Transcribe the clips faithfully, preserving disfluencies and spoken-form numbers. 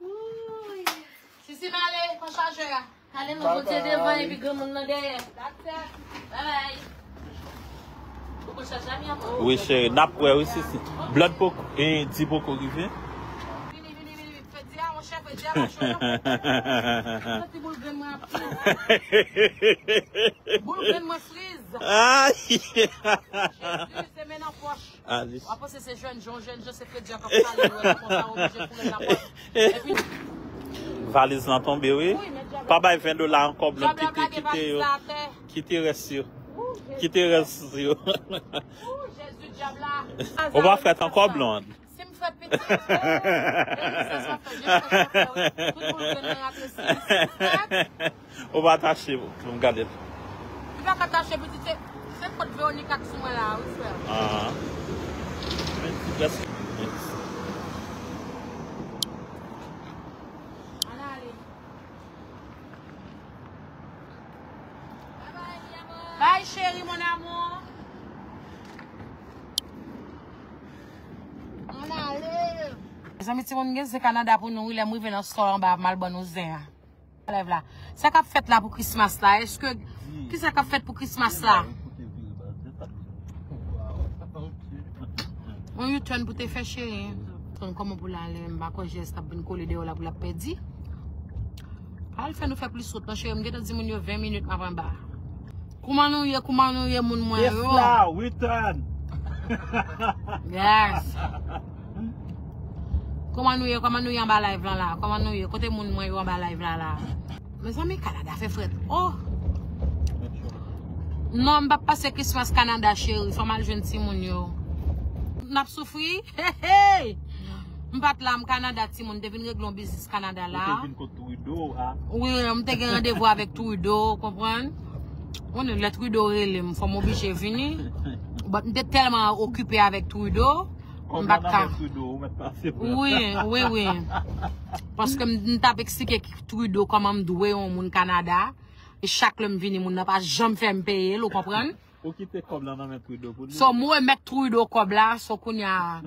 Wouy. Sisi m ale, pran chajè a. Ale non, Bondye devan epi granmoun nan dèyè. That's it. Bye bye. Ou pran chajè a, mi amor? Wi, cheri, n ap wè, wi, Sisi. Blood poko, e, di poko rive. Vini, vini, vini, vini. Fredi a, monchè, Fredi a pa cho non. Santi boul grenn mwen ap tou. Boul grenn mwen friz. Ay! Jezi, se men nan pòch. Alice. W ap panse se jèn jan, jèn jan, se Fredi a k ap pale, w wè, konsa, oblije foure nan pòch. Epi valiz lan tonbe, wi. Wi, men djab la. Pa bay ven dola ankò, Blanc, djab la kite, lage kite valiz yo. La atè. Kite rès yo. Wou, Jezi. Kite rès yo. Wou, Jezi, djab la. Ou pa fèt ankò, Blonde. Si m fè pitit, eh, Elisa sa fè, Jezi sa fè, wi. Tout moun vin nan rate si, si m fèt. Ou pa tache pou m gade l. Li pa ka tache pitit, se, se kot Veronica k sou mwen la, wi, frè. Ah. Men ti prèske. Ann ale. Bye, chéri, mon amour. Ann ale. Mezanmi, timoun, gen zen Kanada pou nou, wi, lè m rive nan store anba, m al ban nou zen an. Live la. Sa k ap fèt la pou Christmas la? Èske, kisa k ap fèt pou Christmas la? Yon U-turn pou te fè, cheri. Konn kòman pou l ale, m pa kwè G S ap vin kole deyò la pou l ap pèdi. Pa al fè nou fè plis wout non, cheri. M gentan di moun yo ven minit m ap anba. Kouman nou ye, kouman nou ye, moun mwen yo? Tesla, return. Yes. Kòman nou ye, kòman nou ye anba live lan la? Kòman nou ye? Kote moun mwen yo anba live la la? Mezanmi, Kanada fè frèt. Oh! Non, m p ap pase Christmas Kanada, cheri. Fò m al jwenn timoun yo. N ap soufri? Hey, hey! M pa t la, m Kanada, timoun. M te vin regle yon biznis Kanada la. Ou te vin kot Trudeau a? Wi, m te gen randevou avèk Trudeau, konprann? Ou konnen lè Trudeau rele m, fò m oblije vini. But m te tèlman okipe avèk Trudeau, m pa t ka. Kòb la nan men Trudeau, ou mèt pase pran. Wi, wi, wi. Paske m, m t ap eksplike Trudeau kòman m dwe yon moun Kanada. E chak lè m vini, moun nan pa janm fè m peye l, ou konprann? Ou kite kòb la nan men Trudeau pou li. So, m remèt Trudeau kòb la, so kounye a,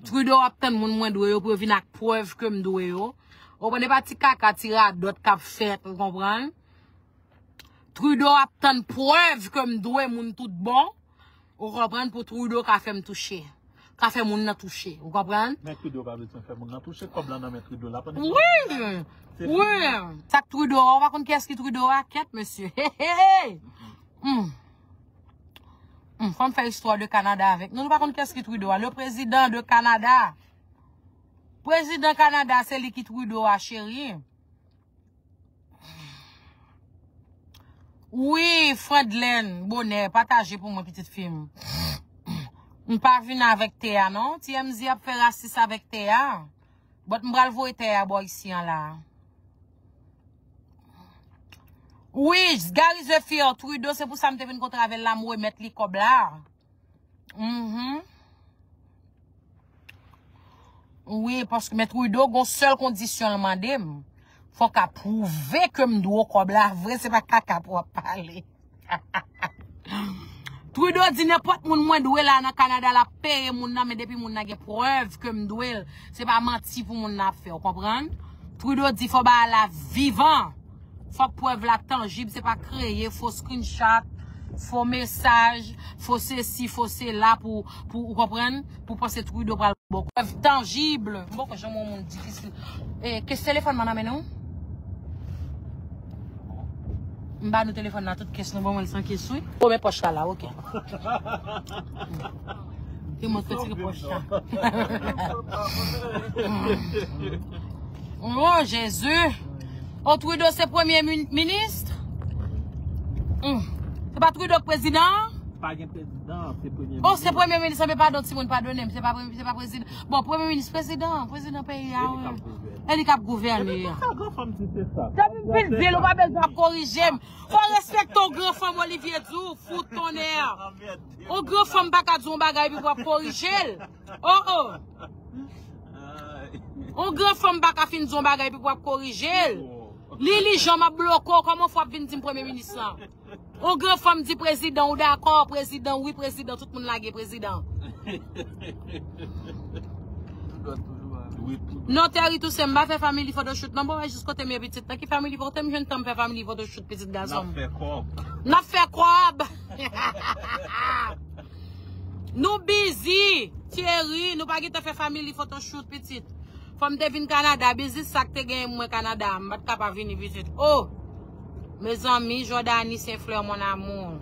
Trudeau ap tann moun mwen dwe yo pou yo vin ak prèv ke m dwe yo. Ou konprann, e pa ti kaka, ti radòt k ap fèt, ou konprann? Trudeau ap tann prèv ke m dwe moun tout bon. Ou konprann, pou Trudeau ka fè m touche. Ka fè moun nan touche. Ou konprann? Men Trudeau pa bezwen fè moun nan touche. Kòb la nan men Trudeau la. Wi! Wi! Sa k Trudeau a? Ou pa konn kiyès ki Trudeau a? Kèt, mesye. Hey, hey, hey! Hmm. Hmm, fò m fè istwa de Kanada avèk nou. Nou pa konn kiyès ki Trudeau a. Le président de Canada. Prezidan Kanada, se li ki Trudeau a, cheri. Wi, Fredlène, bonè, pataje pou mwen, pitit fi m. M pa vin avèk tè a, non. T M Z ap fè rasis avèk tè a. But m pral voye tè a bò isi an la. Wi, Gary Zephyr, Trudeau, se pou sa m te vin kontre avè l la, m remèt li kòb la. Mhm. Wi, paske men Trudeau, gon sèl kondisyon l mande m. Fò w ka pwouve ke m dwe w kòb la vre, se pa kaka pou w ap pale. Trudeau di nenpòt moun mwen dwe la nan Kanada, l ap peye moun nan, men depi moun nan gen prèv ke m dwe l, se pa manti pou moun nan ap fè, w konprann? Trudeau di fò bagay la vivan. Fòk prèv la tanjib, se pa kreye fo screenshot, fo mesaj, fo sesi, fo sela pou, pou, ou konprann, pou panse Trudeau pral ba w prèv tanjib. M poko janm wè yon moun difisil. E, kes telefòn mwen nan men nou? M ba nou telefòn la, tout kes nou ban mwen l san kes, wi. Bon, men pòch la la, oke. Te mwen retire pòch la. Oh, Jezi. Oh, Trudeau se premye min-, minis? Hmm. Se pa Trudeau k prezidan an? Pa gen prezidan, se premye minis. Oh, se premye minis, anben padon, timoun, padone m, se pa premye, se pa prezidan. Bon, premye minis, prezidan, prezidan peyi a, wi. E li k ap gouvène. E li k ap gouvène. Ebyen, konsa, granfanm, si se sa. Depi m fin di l, ou pa bezwen ap korije m. Fò w respekte yon granfanm, Olivier di w, fout tonnè. Yon granfanm pa ka di yon bagay epi pou w ap korije l. Oh, oh. Yon granfanm pa ka fin di yon bagay epi pou w ap korije l. Lili Jean, m ap bloke w, kòman fò w ap vin di m premye minis lan? Yon granfanm di prezidan, ou dakò, prezidan, wi, prezidan, tout moun lage prezidan. Non, Terry Toussaint, m pa fè family photoshoot non, bon, jis kote m ye pitit. Nan ki family, kote m jwenn tan m fè family photoshoot, pitit gason m? N ap fè kòb. Nou busy, Thierry, nou pa gen tan fè family photoshoot, pitit. Fò m te vin Kanada, biznis sa k te genyen mwen Kanada, m pa t ka pa vini pitit. Oh! Mezanmi, Jordanie, Saint Fleur, mon amour.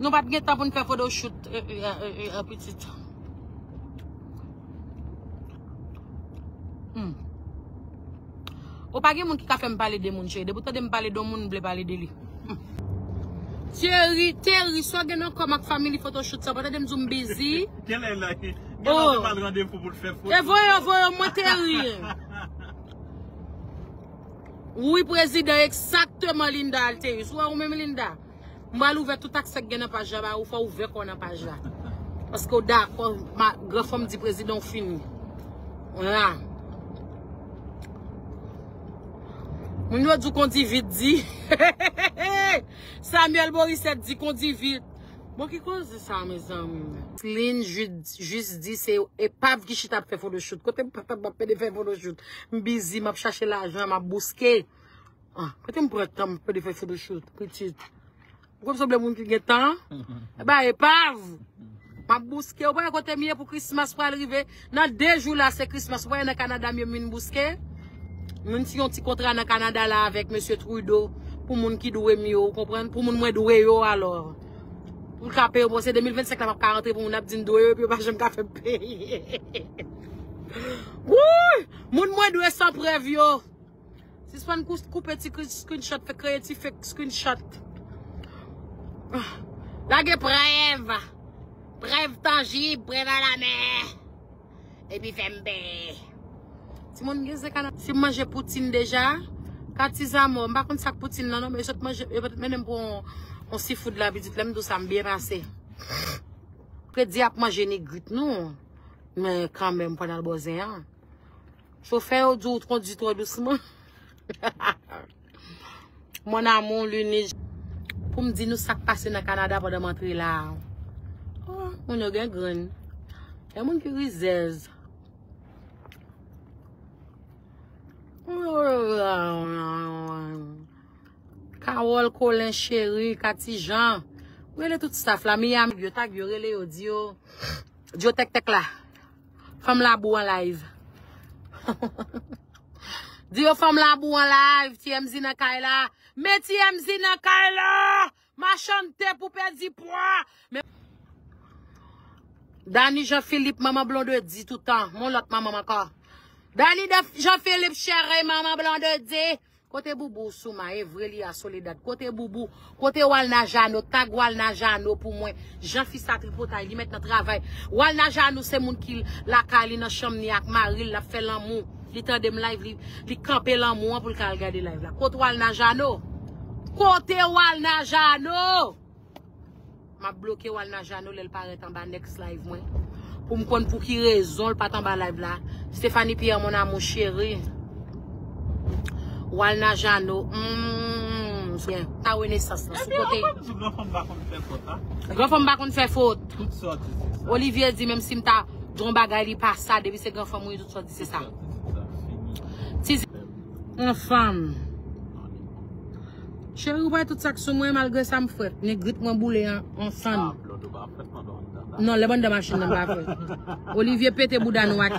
Nou pa t gen tan pou n fè photoshoot, eh, eh, eh, eh, pitit. Hmm. Ou pa gen moun ki ka fè m pale de moun, cheri. Depi w tande m pale de yon moun, m vle pale de li. Hmm. Thierry, Terry, sa w gen nan kò m ak family photoshoot sa, pa tande m di w m busy. Genlè la, genlè w te ba l randevou pou l fè foto. E voye, voye, mwen Terry. Wi, prezidan, egzakteman, Linda Alteus. Ou wè ou menm, Linda? M pral ouvè tout aksè k gen nan paj la ba ou, fò w ouvè kò w nan paj la. Paske w dakò, ma, gran fanm di prezidan w fini. Vwala. Moun yo di w kondi vit di. Samuel Morissette di kondi vit. Bon, ki koze sa, mezanmi? Lin jis, jis di se epav ki chita ap fè photoshoot. Kote m pa t ap pede fè photoshoot? M busy, m ap chache lajan, m ap bouske. Ah, kote m pran tan m pede fè photoshoot, pitit? Ou konn sanble moun ki gen tan? E ba epav. M ap bouske. Ou pa wè kote m ye pou Christmas pral rive? Nan de jou la, se Christmas. Ou pa wè nan Kanada m ye m vin bouske? Mwen ti yon ti kontra nan Kanada la avèk mesye Trudeau pou moun ki dwe m yo, ou konprann? Pou moun mwen dwe yo, alò. Pou l ka peye, bon, se de mil vennsenk la m ap ka rantre pou moun ap di m dwe yo, epi yo pa janm ka fè m peye. Wouy! Moun mwen dwe san prèv yo. Sispann kou-, koupe ti kri-, screenshot, fè kreye ti fake screenshot. Lage prèv. Prèv tanjib, prèv a la men. Epi fè m peye. Timoun gen se kana. Si m manje poutine deja, Kati Zamò, m pa konn sa k poutine nan non, men yo sot manje, yo sot mennen m pou yon, yon seafood la, pitit, lè m di w sa, m byen pase. Kredi ap manje nigrit nou, men kanmenm, pandan l bò zen an. Chofè yo di w kondui twò dousman. Mon amour, Lunige. Pou m di nou sa k pase nan Kanada pandan m antre la. Oh, moun yo gen grenn. Gen moun ki rizèz. Carole Colin Chéri, Kati Jean. Rele tout staff la, Miami, yo tag yo, rele yo, di yo, di yo tèk tèk la. Fanm labou an live. Di yo fanm labou an live, T M Z nan kay la. Men T M Z nan kay la. Machann te pou pèdi pwa. Men Dany Jean Philippe, manman Blondedy toutan. Mon lòt manman m ankò. Dany de-, Jean Philippe, cheri, manman Blondedy. Kote Boubou Souma, e vre li a Soledad. Kote Boubou, kote Walna Jano, tag Walna Jano pou mwen. Jan fi sa tripotay, li mèt nan travay. Walna Jano se moun ki lakay li nan chanm ni ak mari l, l ap fè lanmou. Li tande m live, li, li kanpe lanmou an pou l ka al gade live la. Kote Walna Jano? Kote Walna Jano? M ap bloke Walna Jano lè l parèt anba next live mwen. Pou m konn pou ki rezon l pa t anba live la. Stephanie Pierre, mon amour chéri. Walna Jano, hmm, byen. Sa renesans lan, sou kote. Ebyen, ou konn di granfanm pa konn fè fot, a? Granfanm pa konn fè fot. Tout sa w di, se sa. Olivier di, menm si m ta di yon bagay, li pa sa, depi se granfanm ou ye, tout sa w di, se sa. Tout sa w di, se sa. Fini. Ti Yon fanm. Cheri, ou bay tout sa k sou mwen, malgre sa m frèt. Negrit mwen boule an, an sann. Non, lè m anndan machin nan, m pa frèt. Olivier pete bouda nou ak.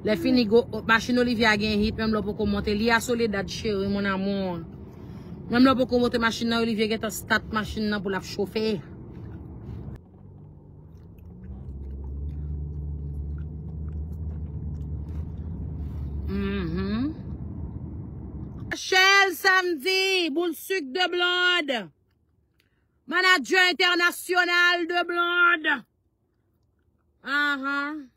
Lè fini, go, machin Olivier a gen hit, menm lè w poko monte. Li a Soledad, cheri, mon amour. Menm lè w poko monte machin nan, Olivier gentan start machin nan pou l ap chofe. Mhm. Rachel Samedi, boul sik de Blonde. Manager international de Blonde. Ahan.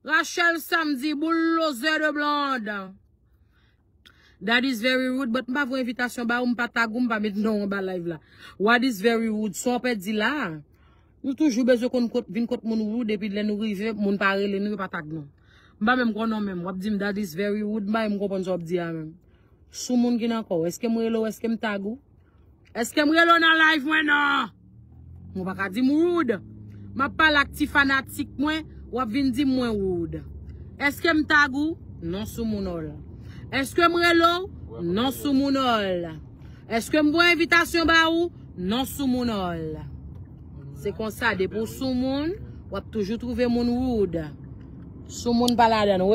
Rachel Samedi, boul loze de Blonde. That is very rude, but m pa voye envitasyon ba ou, m pa tag ou, m pa met non w anba live la. What is very rude? Sa w pèdi la? Nou toujou bezwen konn kot, vin kot moun rude, epi lè nou rive, moun pa rele nou, yo pa tag nou. M pa menm konn non menm, w ap di m that is very rude, m pa menm konprann sa w ap di a menm. Sou moun ki nan kò w, èske m rele w, èske m tag ou? Èske m rele w nan live mwen? Non. Ou pa ka di m rude. M ap pale ak ti fanatik mwen, w ap vin di m mwen rude. Èske m tag ou? Non, soumoun ol. Èske m rele w? Non, soumoun ol. Èske m voye envitasyon ba ou? Non, soumoun ol. Se konsa, depi w soumoun, w ap toujou twouve moun rude. Soumoun pa ladan.